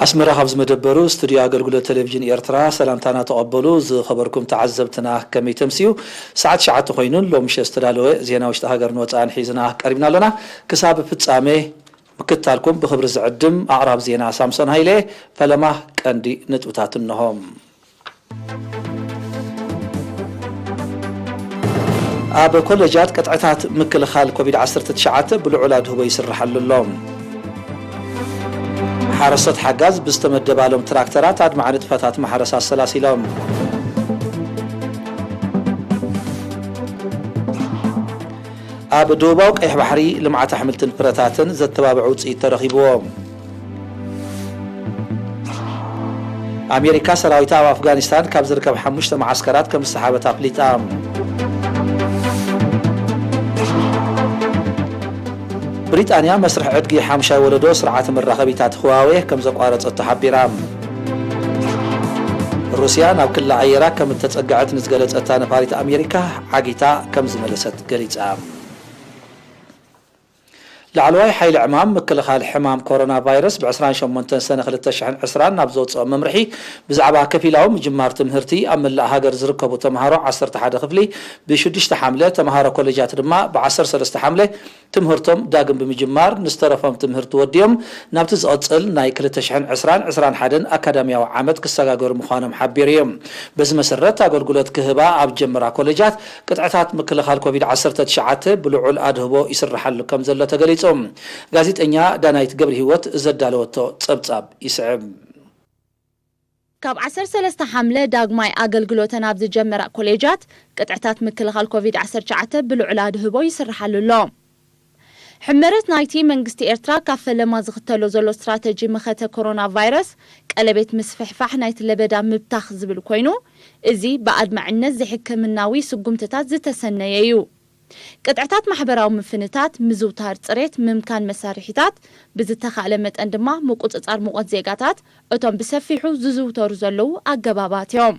ኣስመራ ካብ ዝመደበሩ ስቱድዮ ኣገልግሎት ቴሌቪዥን ኤርትራ ሰላምታና ተቐበሉ። ዝኸበርኩም ተዓዘብትና ከመይ ተምስዩ? ሰዓት ትሽዓተ ኮይኑ ኣሎ። ምሸት ዝተዳለወ ዜና ውሽጢ ሃገርን ወጻእን ሒዝና ቀሪብና ኣለና። ክሳብ ፍጻሜ ምክትታልኩም ብኽብሪ ዝዕድም ኣቕራብ ዜና ሳምሶን ሃይለ። ፈለማ ቀንዲ ነጥብታት እንሆ። ኣብ ኮሌጃት ቅጥዕታት ምክልኻል ኮቪድ ዓሰርተ ትሽዓተ ብልዑል ኣድህቦ ይስርሓሉ ኣሎ። ሓረስቶት ሓጋዝ ብዝተመደባሎም ትራክተራት ኣድማዒ ንጥፈታት ማሕረስ ኣሰላሲሎም። ኣብ ደቡባዊ ቀይሕ ባሕሪ ልምዓት ኣሕምልትን ፍረታትን ዘተባብዕ ውፅኢት ተረኺብዎ። ኣሜሪካ ሰራዊታ ኣብ ኣፍጋኒስታን ካብ ዝርከብ ሓሙሽተ መዓስከራት ከም ዝሰሓበት ኣፍሊጣ። ብሪጣንያ መስርሕ ዕድጊ ሓምሻይ ወለዶ ስርዓተ መራኸቢታት ህዋዌ ከም ዘቋረጸቶ ሓቢራ። ሩስያ ናብ ክሊ ኣየራ ከም እተጸግዐት ንዝገለጸታ ነፋሪት ኣሜሪካ ዓጊታ ከም ዝመለሰት ገሊጻ። ላዕለዋይ ሓይሊ ዕማም ምክልኻል ሕማም ኮሮና ቫይረስ ብ ዕስራን ሸሞንተን ሰነ ክልተ ሽሕን ዕስራን ናብ ዘውፅኦ መምርሒ ብዛዕባ ከፊላዊ ምጅማር ትምህርቲ ኣብ መላእ ሃገር ዝርከቡ ተምሃሮ ዓሰርተ ሓደ ክፍሊ ብ ሽዱሽተ ሓምለ፣ ተምሃሮ ኮሌጃት ድማ ብ ዓሰርተ ሰለስተ ሓምለ ትምህርቶም ዳግም ብምጅማር ንዝተረፎም ትምህርቲ ወዲኦም ናብቲ ዝቐፅል ናይ ክልተ ሽሕን ዕስራን ዕስራን ሓደን ኣካዳሚያዊ ዓመት ክሰጋገሩ ምዃኖም ሓቢሩ እዩ። በዚ መሰረት ኣገልግሎት ክህባ ኣብ ጀመራ ኮሌጃት ቅጥዕታት ምክልኻል ኮቪድ ዓሰርተ ትሽዓተ ብልዑል ኣድህቦ ይስርሓሉ ከም ዘሎ ተገሊጹ። ጋዜጠኛ ዳናይት ገብረሂወት ዘዳለወቶ ጸብጻብ ይስዕብ። ካብ ዓሰርተ ሰለስተ ሓምለ ዳግማይ ኣገልግሎተን ኣብ ዝጀመራ ኮሌጃት ቅጥዕታት ምክልኻል ኮቪድ ዓሰርተ ትሽዓተ ብልዑል ኣድህቦ ይስርሓሉ ኣሎ። ሕመረት ናይቲ መንግስቲ ኤርትራ ካብ ፈለማ ዝኽተሎ ዘሎ ስትራተጂ መኸተ ኮሮና ቫይረስ ቀለቤት ምስፍሕፋሕ ናይቲ ለበዳ ምብታኽ ዝብል ኮይኑ፣ እዚ ብኣድማዕነት ዘይሕክምናዊ ስጉምትታት ዝተሰነየ እዩ። ቅጥዕታት ማሕበራዊ ምፍንታት፣ ምዝውታር ጽሬት፣ ምምካን መሳርሒታት፣ ብዝተኻእለ መጠን ድማ ምቁጽጻር ሙቐት ዜጋታት እቶም ብሰፊሑ ዝዝውተሩ ዘለዉ ኣገባባት እዮም።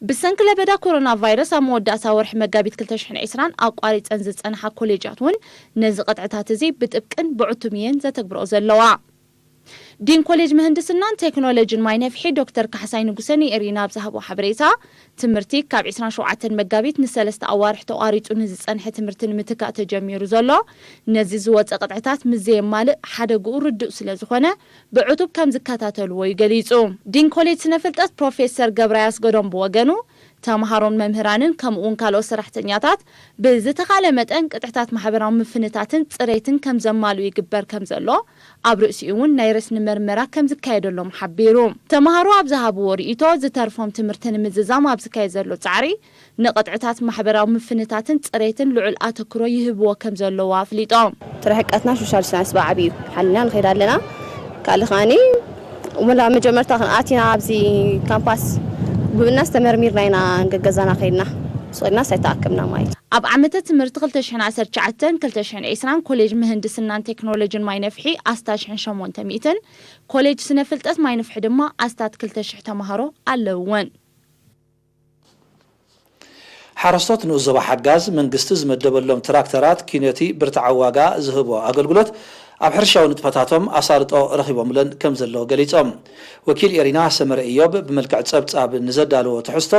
ብሰንኪ ለበዳ ኮሮና ቫይረስ ኣብ መወዳእታ ወርሒ መጋቢት ክልተ ሽሕን ዕስራን ኣቋሪጸን ዝጸንሓ ኮሌጃት እውን ነዚ ቅጥዕታት እዚ ብጥብቅን ብዕቱም እየን ዘተግብረኦ ዘለዋ። ዲን ኮሌጅ ምህንድስናን ቴክኖሎጂን ማይ ነፍሒ ዶክተር ካሕሳይ ንጉሰ ንኤሪና ኣብ ዝሃቦ ሓበሬታ፣ ትምህርቲ ካብ ዕስራን ሸውዓተን መጋቢት ንሰለስተ ኣዋርሕ ተቋሪጹ ንዝጸንሐ ትምህርቲ ንምትካእ ተጀሚሩ ዘሎ፣ ነዚ ዝወጸ ቅጥዕታት ምስ ዘየማልእ ሓደግኡ ርዱእ ስለ ዝኾነ፣ ብዕቱብ ከም ዝከታተልዎ እዩ ገሊጹ። ዲን ኮሌጅ ስነ ፍልጠት ፕሮፌሰር ገብራያስ ገዶም ብወገኑ፣ ተምሃሮን መምህራንን ከምኡ እውን ካልኦት ሰራሕተኛታት ብዝተኻለ መጠን ቅጥዕታት ማሕበራዊ ምፍንታትን ጽሬትን ከም ዘማልኡ ይግበር ከም ዘሎ፣ ኣብ ርእሲኡ እውን ናይ ረስኒ መርመራ ከም ዝካየደሎም ሓቢሩ። ተምሃሮ ኣብ ዝሃብዎ ርእይቶ፣ ዝተርፎም ትምህርቲ ንምዝዛም ኣብ ዝካየድ ዘሎ ጻዕሪ፣ ንቕጥዕታት ማሕበራዊ ምፍንታትን ጽሬትን ልዑል ኣተክሮ ይህብዎ ከም ዘለዉ ኣፍሊጦም። እቲ ርሕቀትና ሶሻል ዲስታንስ ብዓብዩ ሓሊና ንኸይድ ኣለና። ካልእ ከኣኒ፣ ወላ መጀመርታ ክንኣቲና ኣብዚ ካምፓስ ብብናስ ተመርሚርና ኢና ገገዛና ከይድና። ስቕ ኢልናስ ኣይተኣከብና ማለት እዩ። ኣብ ዓመተ ትምህርቲ ክልተ ሽሕን ዓሰርተ ትሽዓተን ክልተ ሽሕን ዕስራን ኮሌጅ ምህንድስናን ቴክኖሎጂን ማይ ነፍሒ ኣስታት ሽሕን ሸሞንተ ሚእትን፣ ኮሌጅ ስነ ፍልጠት ማይ ነፍሒ ድማ ኣስታት ክልተ ሽሕ ተምሃሮ ኣለውወን። ሓረስቶት ንኡስ ዞባ ሓጋዝ መንግስቲ ዝመደበሎም ትራክተራት ኪነቲ ብርትዓዊ ዋጋ ዝህቦ ኣገልግሎት ኣብ ሕርሻዊ ንጥፈታቶም ኣሳልጦ ረኺቦምለን ከም ዘለዉ ገሊጾም። ወኪል ኤሪና ሰመረ ኢዮብ ብመልክዕ ጸብጻብ ንዘዳለዎ ትሕዝቶ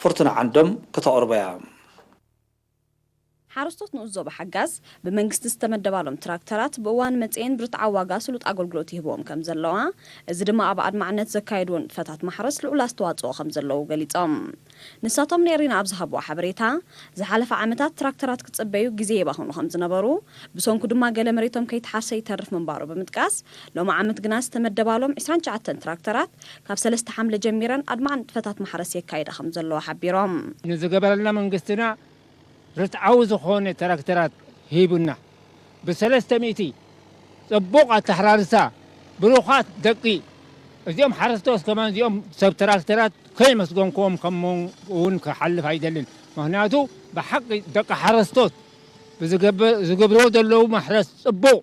ፍርቱና ዓንዶም ከተቕርቦ እያ። ሓረስቶት ንኡስ ዞባ ሓጋዝ ብመንግስቲ ዝተመደባሎም ትራክተራት ብእዋን መጽኤን ብርትዓዊ ዋጋ ስሉጥ ኣገልግሎት ይህብዎም ከም ዘለዋ፣ እዚ ድማ ኣብ ኣድማዕነት ዘካየድዎ ንጥፈታት ማሕረስ ልዑል ኣስተዋጽኦ ከም ዘለዉ ገሊጾም። ንሳቶም ንኤሪና ኣብ ዝሃብዎ ሓበሬታ፣ ዝሓለፈ ዓመታት ትራክተራት ክጽበዩ ግዜ የባኽኑ ከም ዝነበሩ፣ ብሰንኩ ድማ ገለ መሬቶም ከይተሓርሰ ይተርፍ ምንባሩ ብምጥቃስ፣ ሎሚ ዓመት ግና ዝተመደባሎም ዕስራን ትሽዓተን ትራክተራት ካብ ሰለስተ ሓምለ ጀሚረን ኣድማዕ ንጥፈታት ማሕረስ የካይዳ ከም ዘለዋ ሓቢሮም። ንዝገበረልና መንግስትና ርትዓዊ ዝኾነ ትራክተራት ሂቡና። ብሰለስተ ሚእቲ ጽቡቕ ኣተሓራርሳ፣ ብሩኻት ደቂ እዚኦም ሓረስቶት ከማን እዚኦም ሰብ ትራክተራት ከየመስገንክዎም ከም እውን ክሓልፍ ኣይደልን። ምኽንያቱ ብሓቂ ደቂ ሓረስቶት ብዝገብሮ ዘለዉ ማሕረስ ጽቡቕ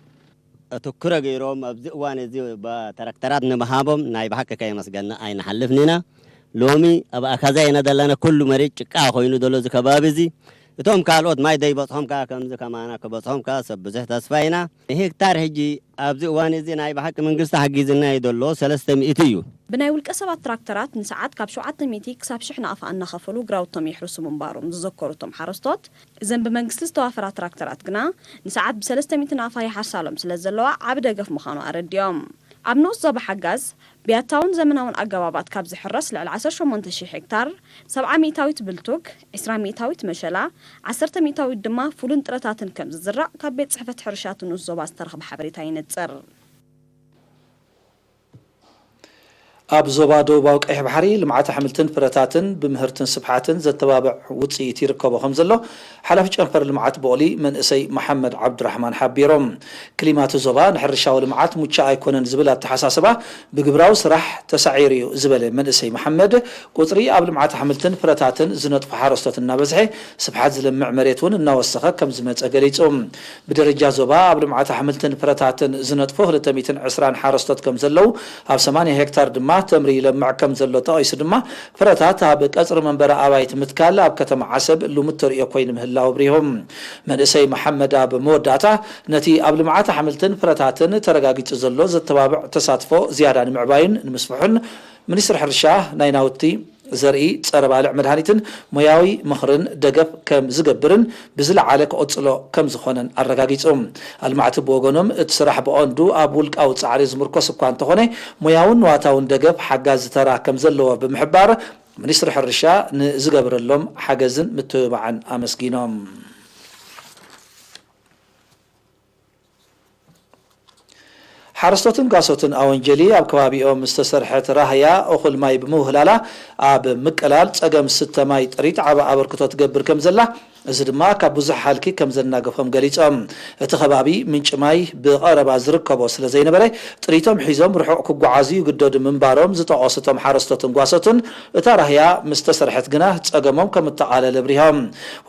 ኣተኩሮ ገይሮም ኣብዚ እዋን እዚ ባ-፣ ተራክተራት ንምሃቦም ናይ ብሓቂ ከየመስገና ኣይንሓልፍን ኢና። ሎሚ ኣብ ኣካዛ ኢና ዘለና፣ ኩሉ መሬት ጭቃ ኮይኑ ዘሎ እዚ ከባቢ እዚ። እቶም ካልኦት ማይ ዘይበፅሖም ከኣ ከምዚ ከማና ክበፅሖም ከኣ ሰብ ብዙሕ ተስፋ ኢና። ንሄክታር ሕጂ ኣብዚ እዋን እዚ ናይ ብሓቂ መንግስቲ ሓጊዝና እዩ ዘሎ፣ ሰለስተ ሚእቲ እዩ። ብናይ ውልቀ ሰባት ትራክተራት ንሰዓት ካብ ሸውዓተ ሚእቲ ክሳብ ሽሕ ናቕፋ እናኸፈሉ ግራውቶም የሕርሱ ምንባሮም ዝዘከሩ እቶም ሓረስቶት፣ እዘን ብመንግስቲ ዝተዋፈራ ትራክተራት ግና ንሰዓት ብሰለስተ ሚእቲ ናቕፋ ይሓርሳሎም ስለ ዘለዋ ዓቢ ደገፍ ምዃኑ ኣረዲኦም። ኣብ ንኡስ ዞባ ሓጋዝ ብያታውን ዘመናውን ኣገባባት ካብ ዝሕረስ ልዕሊ ዓሰርተ ሸሞንተ ሽሕ ሄክታር፣ ሰብዓ ሚእታዊት ብልቱግ፣ ዕስራ ሚእታዊት መሸላ፣ ዓሰርተ ሚእታዊት ድማ ፉልን ጥረታትን ከም ዝዝራእ ካብ ቤት ጽሕፈት ሕርሻ እቲ ንኡስ ዞባ ዝተረኽበ ሓበሬታ ይነጽር። ኣብ ዞባ ደቡባዊ ቀይሕ ባሕሪ ልምዓት ኣሕምልትን ፍረታትን ብምህርትን ስፍሓትን ዘተባብዕ ውፅኢት ይርከቦ ከም ዘሎ ሓላፊ ጨንፈር ልምዓት ቦቕሊ መንእሰይ መሓመድ ዓብዱራሕማን ሓቢሮም። ክሊማት ዞባ ንሕርሻዊ ልምዓት ሙቻ ኣይኮነን ዝብል ኣተሓሳስባ ብግብራዊ ስራሕ ተሳዒሩ እዩ ዝበለ መንእሰይ መሓመድ፣ ቁፅሪ ኣብ ልምዓት ኣሕምልትን ፍረታትን ዝነጥፉ ሓረስቶት እናበዝሐ ስፍሓት ዝለምዕ መሬት እውን እናወሰኸ ከም ዝመፀ ገሊፁ። ብደረጃ ዞባ ኣብ ልምዓት ኣሕምልትን ፍረታትን ዝነጥፉ ክልተ ሚእትን ዕስራን ሓረስቶት ከም ዘለዉ፣ ኣብ ሰማንያ ሄክታር ድማ ተምሪ ይለምዕ ከም ዘሎ ጠቒሱ ድማ፣ ፍረታት ኣብ ቀጽሪ መንበሪ ኣባይቲ ምትካል ኣብ ከተማ ዓሰብ ልሙድ ተርእዮ ኮይኑ ምህላው ኣብሪሁ። መንእሰይ መሓመድ ኣብ መወዳእታ፣ ነቲ ኣብ ልምዓት ኣሕምልትን ፍረታትን ተረጋጊጹ ዘሎ ዘተባብዕ ተሳትፎ ዝያዳ ንምዕባዩን ንምስፍሑን፣ ሚኒስትሪ ሕርሻ ናይ ናውቲ ዘርኢ፣ ጸረ ባልዕ መድሃኒትን ሞያዊ ምኽርን ደገፍ ከም ዝገብርን ብዝለዓለ ክቕጽሎ ከም ዝኾነን ኣረጋጊጹ። ኣልማዕቲ ብወገኖም፣ እቲ ስራሕ ብቐንዱ ኣብ ውልቃዊ ጻዕሪ ዝምርኮስ እኳ እንተኾነ፣ ሞያውን ንዋታውን ደገፍ ሓጋዚ ተራ ከም ዘለዎ ብምሕባር፣ ሚኒስትሪ ሕርሻ ንዝገብረሎም ሓገዝን ምትብባዕን ኣመስጊኖም። ሓረስቶትን ጓሶትን ኣወንጀሊ ኣብ ከባቢኦም ዝተሰርሐት ራህያ እኹል ማይ ብምውህላላ ኣብ ምቅላል ጸገም ስተ ማይ ጥሪት ዓቢ ኣበርክቶ ትገብር ከም ዘላ እዚ ድማ ካብ ብዙሕ ሃልኪ ከም ዘናገፎም ገሊጾም። እቲ ከባቢ ምንጪ ማይ ብቐረባ ዝርከቦ ስለ ዘይነበረ ጥሪቶም ሒዞም ርሑቕ ክጓዓዙ ይግደዱ ምንባሮም ዝጠቐሱ እቶም ሓረስቶትን ጓሶትን እታ ራህያ ምስ ተሰርሐት ግና ጸገሞም ከም እተቓለለ ኣብሪሆም።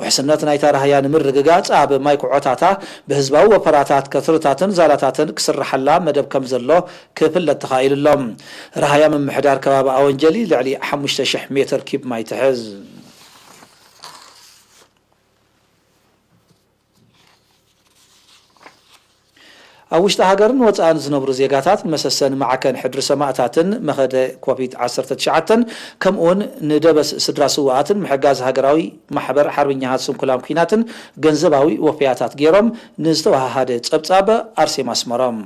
ውሕስነት ናይታ ራህያ ንምርግጋጽ ኣብ ማይ ኩዖታታ ብህዝባዊ ወፈራታት፣ ከትርታትን ዛላታትን ክስርሓላ መደብ ከም ዘሎ ክፍለጥ ተኻኢሉ ኣሎ። ራህያ ምምሕዳር ከባቢ ኣወንጀሊ ልዕሊ ሓሙሽተ ሽሕ ሜትር ኪብ ማይ ትሕዝ። ኣብ ውሽጢ ሃገርን ወጻእን ዝነብሩ ዜጋታት ንመሰሰን ማዕከን ሕድሪ ሰማእታትን መኸደ ኮቪድ ዓሰርተ ትሽዓተ ከምኡውን ንደበስ ስድራ ስውኣትን ምሕጋዝ ሃገራዊ ማሕበር ሓርበኛታት ስንኩላን ኲናትን ገንዘባዊ ወፈያታት ገይሮም ንዝተወሃሃደ ጸብጻብ ኣርሴማ ኣስመሮም።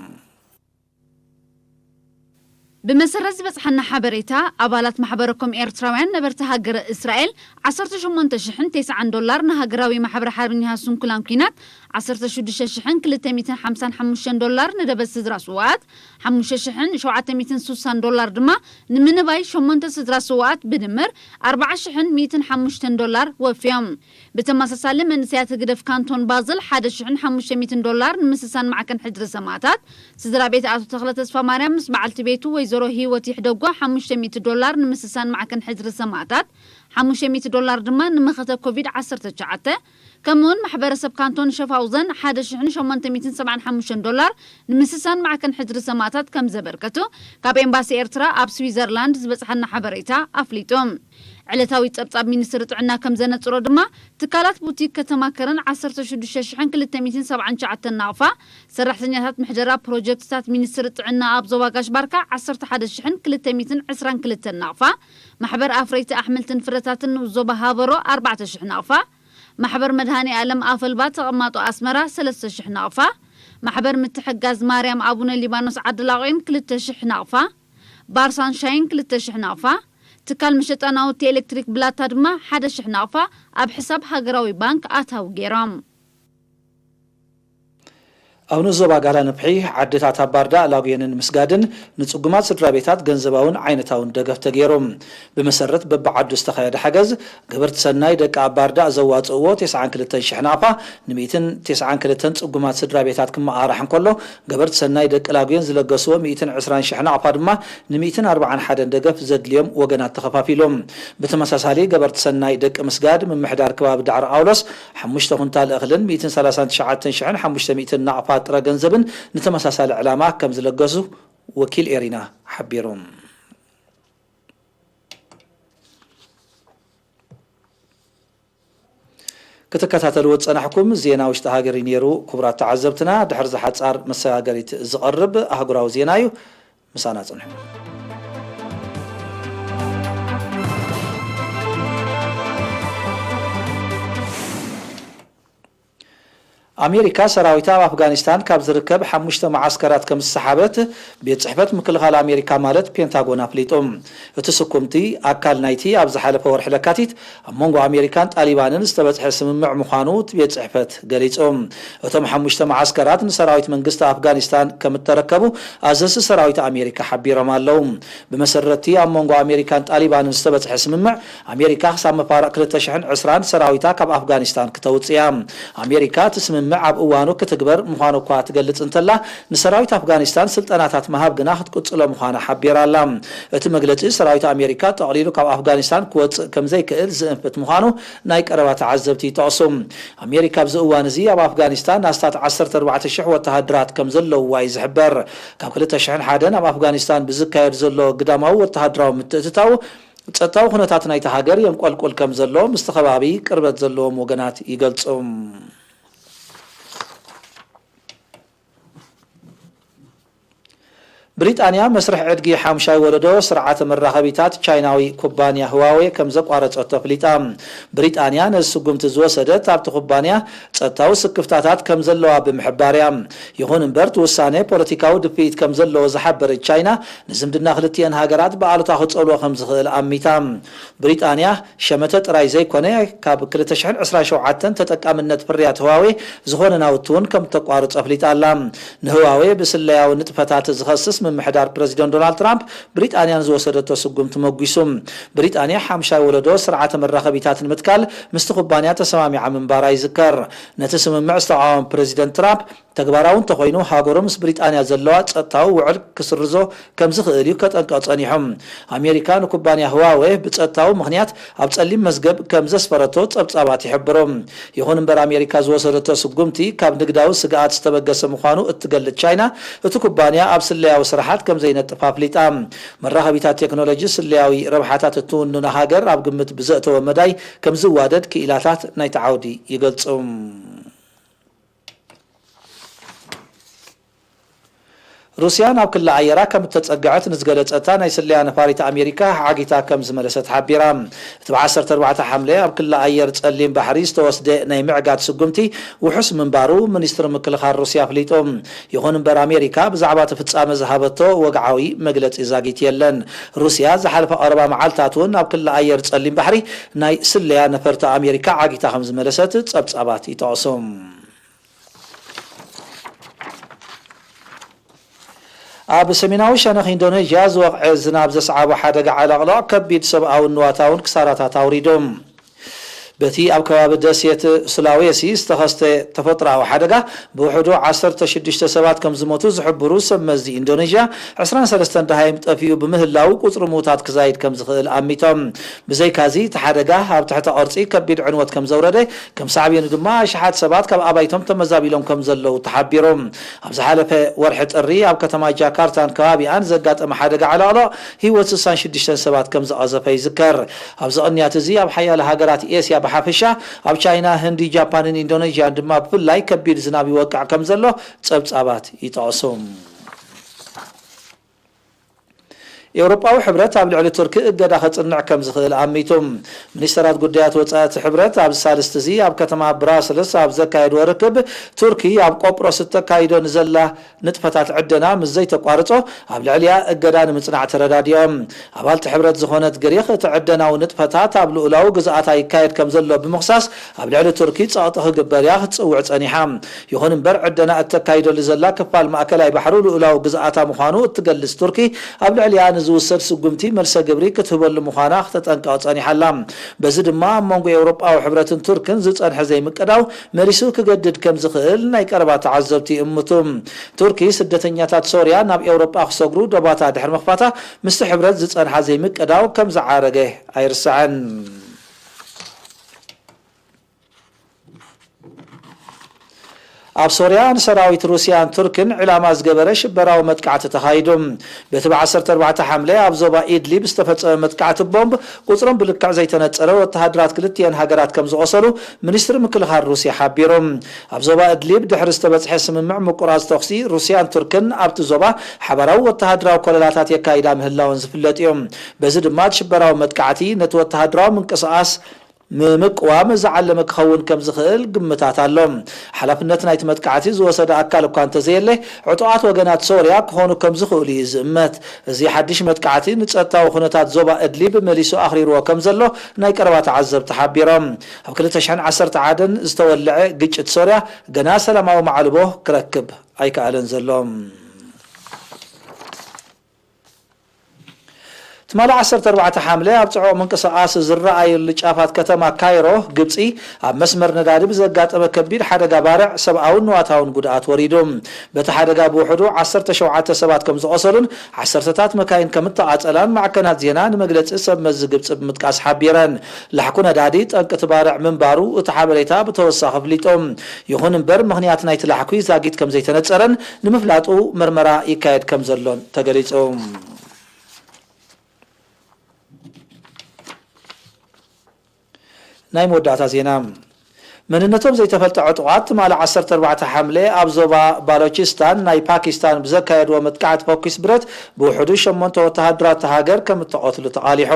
ብመሰረት ዝበጽሓና ሓበሬታ፣ ኣባላት ማሕበረኮም ኤርትራውያን ነበርቲ ሃገረ እስራኤል ዓሰርተ ሸሞንተ ሽሕን ተስዓን ዶላር ንሃገራዊ ማሕበር ሓርበኛታት ስንኩላን ኲናት፣ ዓሰርተ ሽዱሽተ ሽሕን ክልተ ሚእትን ሓምሳን ሓሙሽተን ዶላር ንደበስ ስድራ ስውኣት፣ ሓሙሽተ ሽሕን ሸውዓተ ሚእትን ስሳን ዶላር ድማ ንምንባይ ሸሞንተ ስድራ ስውኣት ብድምር ኣርባዓ ሽሕን ሚእትን ሓሙሽተን ዶላር ወፍዮም። ብተመሳሳሊ መንእሰያት ህግደፍ ካንቶን ባዝል ሓደ ሽሕን ሓሙሽተ ሚእትን ዶላር ንምስሳን ማዕከን ሕድሪ ሰማእታት፣ ስድራ ቤት ኣቶ ተኽለ ተስፋ ማርያም ምስ በዓልቲ ቤቱ ወይዘሮ ህይወት ይሕደጎ ሓሙሽተ ሚእቲ ዶላር ንምስሳን ማዕከን ሕድሪ ሰማእታት፣ ሓሙሽተ ሚእቲ ዶላር ድማ ንመኸተ ኮቪድ ዓሰርተ ትሽዓተ፣ ከምኡውን ማሕበረሰብ ካንቶን ሸፋውዘን ሓደ ሽሕን ሸሞንተ ሚእትን ሰብዓን ሓሙሽተን ዶላር ንምስሳን ማዕከን ሕድሪ ሰማእታት ከም ዘበርከቱ ካብ ኤምባሲ ኤርትራ ኣብ ስዊዘርላንድ ዝበጽሓና ሓበሬታ ኣፍሊጡ። ዕለታዊ ጸብጻብ ሚኒስትሪ ጥዕና ከም ዘነጽሮ ድማ፣ ትካላት ቡቲክ ከተማ ከረን ዓሰርተ ሽዱሽተ ሽሕን ክልተ ሚእትን ሰብዓን ትሽዓተን ናቕፋ፣ ሰራሕተኛታት ምሕደራ ፕሮጀክትታት ሚኒስትሪ ጥዕና ኣብ ዞባ ጋሽ ባርካ ዓሰርተ ሓደ ሽሕን ክልተ ሚእትን ዕስራን ክልተን ናቕፋ፣ ማሕበር ኣፍረይቲ ኣሕምልትን ፍረታትን ንኡስ ዞባ ሃበሮ ኣርባዕተ ሽሕ ናቕፋ፣ ማሕበር መድሃኔ ኣለም ኣፈልባ ተቐማጦ ኣስመራ ሰለስተ ሽሕ ናቕፋ፣ ማሕበር ምትሕግጋዝ ማርያም ኣቡነ ሊባኖስ ዓዲ ላቑኤን ክልተ ሽሕ ናቕፋ፣ ባር ሳንሻይን ክልተ ሽሕ ናቕፋ፣ ትካል መሸጣ ናውቲ ኤሌክትሪክ ብላታ ድማ ሓደ ሽሕ ናቕፋ ኣብ ሕሳብ ሃገራዊ ባንክ ኣታዊ ገይሮም። ኣብ ንኡስ ዞባ ጋላ ነፍሒ ዓድታት ኣብ ባርዳእ ላጉየንን ምስጋድን ንጽጉማት ስድራ ቤታት ገንዘባውን ዓይነታውን ደገፍ ተገይሩ። ብመሰረት በብዓዱ ዝተኻየደ ሓገዝ፣ ገበርቲ ሰናይ ደቂ ኣብ ባርዳእ ዘዋጽእዎ ተስዓን ክልተን ሽሕ ናቕፋ ንሚእትን ተስዓን ክልተን ጽጉማት ስድራ ቤታት ክመቓራሕ እንከሎ፣ ገበርቲ ሰናይ ደቂ ላጉየን ዝለገስዎ ሚእትን ዕስራን ሽሕ ናቕፋ ድማ ንሚእትን ኣርባዓን ሓደን ደገፍ ዘድልዮም ወገናት ተኸፋፊሉ። ብተመሳሳሊ፣ ገበርቲ ሰናይ ደቂ ምስጋድ ምምሕዳር ከባቢ ዳዕሮ ጳውሎስ ሓሙሽተ ኩንታል እኽልን ሚእትን ሰላሳን ትሽዓተን ሽሕን ሓሙሽተ ሚእትን ናቕፋ ጥረ ገንዘብን ንተመሳሳሊ ዕላማ ከም ዝለገሱ ወኪል ኤሪና ሓቢሩ። ክትከታተልዎ ዝጸናሕኩም ዜና ውሽጢ ሃገር እዩ ነይሩ። ክቡራት ተዓዘብትና፣ ድሕሪ ዝሓጻር መሰጋገሪት ዝቐርብ ኣህጉራዊ ዜና እዩ። ምሳና ጽንሑ። ኣሜሪካ ሰራዊታ ኣብ ኣፍጋኒስታን ካብ ዝርከብ ሓሙሽተ መዓስከራት ከም ዝሰሓበት ቤት ጽሕፈት ምክልኻል ኣሜሪካ ማለት ፔንታጎን ኣፍሊጡ። እቲ ስኩምቲ ኣካል ናይቲ ኣብ ዝሓለፈ ወርሒ ለካቲት ኣብ መንጎ ኣሜሪካን ጣሊባንን ዝተበጽሐ ስምምዕ ምዃኑ እቲ ቤት ጽሕፈት ገሊጹ። እቶም ሓሙሽተ መዓስከራት ንሰራዊት መንግስቲ ኣፍጋኒስታን ከም እተረከቡ ኣዘዝቲ ሰራዊት ኣሜሪካ ሓቢሮም ኣለዉ። ብመሰረትቲ ኣብ መንጎ ኣሜሪካን ጣሊባንን ዝተበጽሐ ስምምዕ ኣሜሪካ ክሳብ መፋርቕ ክልተ ሽሕን ዕስራን ሰራዊታ ካብ ኣፍጋኒስታን ክተውጽእ እያ። ኣሜሪካ እቲ ስምምዕ ኣብ እዋኑ ክትግበር ምዃኑ እኳ ትገልጽ እንተላ፣ ንሰራዊት ኣፍጋኒስታን ስልጠናታት ምሃብ ግና ክትቅጽሎ ምዃና ሓቢራ ኣላ። እቲ መግለጺ ሰራዊት ኣሜሪካ ጠቕሊሉ ካብ ኣፍጋኒስታን ክወጽእ ከም ዘይክእል ዝእንፍት ምዃኑ ናይ ቀረባ ተዓዘብቲ ይጠቕሱ። ኣሜሪካ ኣብዚ እዋን እዚ ኣብ ኣፍጋኒስታን ኣስታት ዓሰርተ ኣርባዕተ ሽሕ ወተሃደራት ከም ዘለውዋ እዩ ዝሕበር። ካብ ክልተ ሽሕን ሓደን ኣብ ኣፍጋኒስታን ብዝካየድ ዘሎ ግዳማዊ ወተሃደራዊ ምትእትታው፣ ጸጥታዊ ኩነታት ናይታ ሃገር የንቆልቁል ከም ዘሎ ምስቲ ከባቢ ቅርበት ዘለዎም ወገናት ይገልጹ። ብሪጣንያ መስርሕ ዕድጊ ሓምሻይ ወለዶ ስርዓተ መራኸቢታት ቻይናዊ ኩባንያ ህዋዌ ከም ዘቋረጸቶ ኣፍሊጣ። ብሪጣንያ ነዚ ስጉምቲ ዝወሰደት ኣብቲ ኩባንያ ጸጥታዊ ስክፍታታት ከም ዘለዋ ብምሕባር እያ። ይኹን እምበር እቲ ውሳነ ፖለቲካዊ ድፍኢት ከም ዘለዎ ዝሓበረት ቻይና ንዝምድና ክልቲኤን ሃገራት ብኣሉታ ክጸልዎ ከም ዝኽእል ኣሚታ። ብሪጣንያ ሸመተ ጥራይ ዘይኮነ ካብ ክልተ ሽሕን ዕስራን ሸውዓተን ተጠቃምነት ፍርያት ህዋዌ ዝኾነ ናውቲ እውን ከም ተቋርጾ ኣፍሊጣ ኣላ። ንህዋዌ ብስለያዊ ንጥፈታት ዝኸስስ ምምሕዳር ፕረዚደንት ዶናልድ ትራምፕ ብሪጣንያ ንዝወሰደቶ ስጉምቲ መጒሱ። ብሪጣንያ ሓምሻይ ወለዶ ስርዓተ መራኸቢታት ንምትካል ምስቲ ኩባንያ ተሰማሚዓ ምንባራ ይዝከር። ነቲ ስምምዕ ዝተቓወመ ፕረዚደንት ትራምፕ ተግባራዊ እንተኾይኑ ሃገሩ ምስ ብሪጣንያ ዘለዋ ጸጥታዊ ውዕል ክስርዞ ከም ዝኽእል እዩ ከጠንቅቕ ጸኒሑ። ኣሜሪካ ንኩባንያ ህዋዌ ብጸጥታዊ ምኽንያት ኣብ ጸሊም መዝገብ ከም ዘስፈረቶ ጸብጻባት ይሕብሩ። ይኹን እምበር ኣሜሪካ ዝወሰደቶ ስጉምቲ ካብ ንግዳዊ ስግኣት ዝተበገሰ ምዃኑ እትገልጽ ቻይና እቲ ኩባንያ ኣብ ስለያዊ ስራሓት ከም ዘይነጥፍ ኣፍሊጣ። መራኸቢታት ቴክኖሎጂ ስለያዊ ረብሓታት እትውንኖ ሃገር ኣብ ግምት ብዘእተወ መዳይ ከም ዝዋደድ ክኢላታት ናይቲ ዓውዲ ይገልጹ። ሩስያ ናብ ክሊ ኣየራ ከም እተጸግዐት ንዝገለጸታ ናይ ስለያ ነፋሪት ኣሜሪካ ዓጊታ ከም ዝመለሰት ሓቢራ። እቲ ብ ዓሰርተ ኣርባዕተ ሓምለ ኣብ ክሊ ኣየር ጸሊም ባሕሪ ዝተወስደ ናይ ምዕጋት ስጉምቲ ውሑስ ምንባሩ ሚኒስትሪ ምክልኻል ሩስያ ኣፍሊጡ። ይኹን እምበር ኣሜሪካ ብዛዕባ እቲ ፍጻመ ዝሃበቶ ወግዓዊ መግለጺ ዛጊት የለን። ሩስያ ዝሓለፈ ቀረባ መዓልታት እውን ኣብ ክሊ ኣየር ጸሊም ባሕሪ ናይ ስለያ ነፈርቲ ኣሜሪካ ዓጊታ ከም ዝመለሰት ጸብጻባት ይጠቕሱ። ኣብ ሰሜናዊ ሸነኽ ኢንዶኔዥያ ዝወቕዐ ዝናብ ዘስዓቦ ሓደጋ ዓለቕሎቕ ከቢድ ሰብኣውን ንዋታውን ክሳራታት ኣውሪዱ። በቲ ኣብ ከባቢ ደሴት ሱላዌሲ ዝተኸስተ ተፈጥሮኣዊ ሓደጋ ብውሕዱ ዓሰርተ ሽዱሽተ ሰባት ከም ዝሞቱ ዝሕብሩ ሰብ መዚ ኢንዶኔዥያ፣ ዕስራን ሰለስተን ደሃይም ጠፊኡ ብምህላው ቁጽሪ ምዉታት ክዛይድ ከም ዝኽእል ኣሚቶም። ብዘይካዚ እቲ ሓደጋ ኣብ ትሕተ ቅርጺ ከቢድ ዕንወት ከም ዘውረደ ከም ሳዕቤኑ ድማ ኣሽሓት ሰባት ካብ ኣባይቶም ተመዛቢሎም ከም ዘለዉ ተሓቢሩ። ኣብ ዝሓለፈ ወርሒ ጥሪ ኣብ ከተማ ጃካርታን ከባቢኣን ዘጋጠመ ሓደጋ ዓለቕሎቕ ህይወት ስሳን ሽዱሽተን ሰባት ከም ዝቐዘፈ ይዝከር። ኣብዚ ቅንያት እዚ ኣብ ሓያለ ሃገራት ኤስያ ብሓፈሻ፣ ኣብ ቻይና፣ ህንዲ፣ ጃፓንን ኢንዶኔዥያን ድማ ብፍላይ ከቢድ ዝናብ ይወቅዕ ከም ዘሎ ጸብጻባት ይጠቕሱ። ኤውሮጳዊ ሕብረት ኣብ ልዕሊ ቱርኪ እገዳ ከጽንዕ ከም ዝኽእል ኣሚቱ። ሚኒስተራት ጉዳያት ወጻኢ እቲ ሕብረት ኣብዚ ሳልስቲ እዚ ኣብ ከተማ ብራስልስ ኣብ ዘካየድዎ ርክብ፣ ቱርኪ ኣብ ቆጵሮስ እተካይዶ ንዘላ ንጥፈታት ዕደና ምስ ዘይተቋርጾ ኣብ ልዕሊኣ እገዳ ንምጽናዕ ተረዳዲኦም። ኣባልቲ ሕብረት ዝኾነት ግሪኽ እቲ ዕደናዊ ንጥፈታት ኣብ ልኡላዊ ግዝኣታ ይካየድ ከም ዘሎ ብምኽሳስ ኣብ ልዕሊ ቱርኪ ጸቕጢ ክግበር እያ ክትጽውዕ ጸኒሓ። ይኹን እምበር ዕደና እተካይደሉ ዘላ ክፋል ማእከላይ ባሕሩ ልኡላዊ ግዝኣታ ምዃኑ እትገልጽ ቱርኪ ኣብ ልዕሊኣ ንዝውሰድ ስጉምቲ መልሰ ግብሪ ክትህበሉ ምዃና ክተጠንቀቕ ጸኒሓ ኣላ። በዚ ድማ ኣብ መንጎ ኤውሮጳዊ ሕብረትን ቱርክን ዝጸንሐ ዘይምቅዳው መሊሱ ክገድድ ከም ዝኽእል ናይ ቀረባ ተዓዘብቲ ይእምቱ። ቱርኪ ስደተኛታት ሶርያ ናብ ኤውሮጳ ክሰግሩ ዶባታ ድሕሪ ምኽፋታ ምስቲ ሕብረት ዝጸንሓ ዘይምቅዳው ከም ዝዓረገ ኣይርሳዕን። ኣብ ሶርያ ንሰራዊት ሩስያን ቱርክን ዕላማ ዝገበረ ሽበራዊ መጥቃዕቲ ተኻይዱ። በቲ ብ ዓሰርተ ኣርባዕተ ሓምለ ኣብ ዞባ ኢድሊብ ዝተፈጸመ መጥቃዕቲ ቦምብ፣ ቁጽሮም ብልክዕ ዘይተነጸረ ወተሃደራት ክልቲኤን ሃገራት ከም ዝቖሰሉ ሚኒስትሪ ምክልኻል ሩስያ ሓቢሩ። ኣብ ዞባ እድሊብ ድሕሪ ዝተበጽሐ ስምምዕ ምቁራጽ ተኹሲ፣ ሩስያን ቱርክን ኣብቲ ዞባ ሓባራዊ ወተሃደራዊ ኮለላታት የካይዳ ምህላወን ዝፍለጥ እዩ። በዚ ድማ እቲ ሽበራዊ መጥቃዕቲ ነቲ ወተሃደራዊ ምንቅስቓስ ንምቅዋም ዝዓለመ ክኸውን ከም ዝኽእል ግምታት ኣሎ። ሓላፍነት ናይቲ መጥቃዕቲ ዝወሰደ ኣካል እኳ እንተዘየለ፣ ዕጡቓት ወገናት ሶርያ ክኾኑ ከም ዝኽእሉ እዩ ዝእመት። እዚ ሓድሽ መጥቃዕቲ ንጸጥታዊ ኩነታት ዞባ እድሊብ መሊሱ ኣኽሪርዎ ከም ዘሎ ናይ ቀረባ ተዓዘብቲ ሓቢሮም። ኣብ ክልተ ሽሕን ዓሰርተ ሓደን ዝተወልዐ ግጭት ሶርያ ገና ሰላማዊ ማዕልቦ ክረክብ ኣይከኣለን ዘሎ። ትማሊ ዓሰርተ ኣርባዕተ ሓምለ ኣብ ጽዑቕ ምንቅስቓስ ዝረኣየሉ ጫፋት ከተማ ካይሮ፣ ግብጺ፣ ኣብ መስመር ነዳዲ ብዘጋጠመ ከቢድ ሓደጋ ባርዕ ሰብኣውን ንዋታውን ጉድኣት ወሪዱ። በቲ ሓደጋ ብውሕዱ ዓሰርተ ሸውዓተ ሰባት ከም ዝቖሰሉን ዓሰርተታት መካይን ከም እተቓጸላን ማዕከናት ዜና ንመግለጺ ሰብ መዚ ግብጺ ብምጥቃስ ሓቢረን። ላሕኩ ነዳዲ ጠንቂ እቲ ባርዕ ምንባሩ እቲ ሓበሬታ ብተወሳኺ ኣፍሊጡ። ይኹን እምበር፣ ምኽንያት ናይቲ ላሕኩ ዛጊት ከም ዘይተነጸረን ንምፍላጡ መርመራ ይካየድ ከም ዘሎን ተገሊጹ። ናይ መወዳእታ ዜና። መንነቶም ዘይተፈልጠ ዕጡቓት ትማሊ ዓሰርተ ኣርባዕተ ሓምለ ኣብ ዞባ ባሎቺስታን ናይ ፓኪስታን ብዘካየድዎ መጥቃዕቲ ፈኲስ ብረት ብውሕዱ ሸሞንተ ወተሃደራት እታ ሃገር ከም እተቐትሉ ተቓሊሑ።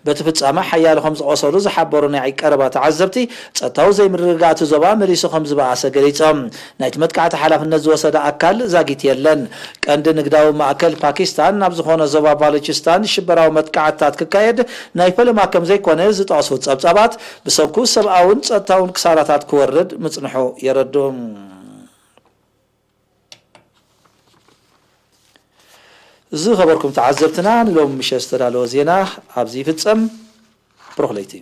በቲ ፍጻመ ሓያሎ ከም ዝቖሰሉ ዝሓበሩ ናይ ቀረባ ተዓዘብቲ፣ ጸጥታዊ ዘይምርግጋእ እቲ ዞባ መሊሱ ከም ዝበኣሰ ገሊጾም። ናይቲ መጥቃዕቲ ሓላፍነት ዝወሰደ ኣካል ዛጊት የለን። ቀንዲ ንግዳዊ ማእከል ፓኪስታን ናብ ዝኾነ ዞባ ባሉቺስታን ሽበራዊ መጥቃዕትታት ክካየድ ናይ ፈለማ ከም ዘይኮነ ዝጠቕሱ ጸብጻባት፣ ብሰንኩ ሰብኣውን ጸጥታውን ክሳራታት ክወርድ ምጽንሑ የረድኡ። ዝኸበርኩም ተዓዘብትና፣ ንሎሚ ምሸት ዝተዳለወ ዜና ኣብዚ ይፍጸም። ብሩኽ ለይቲ።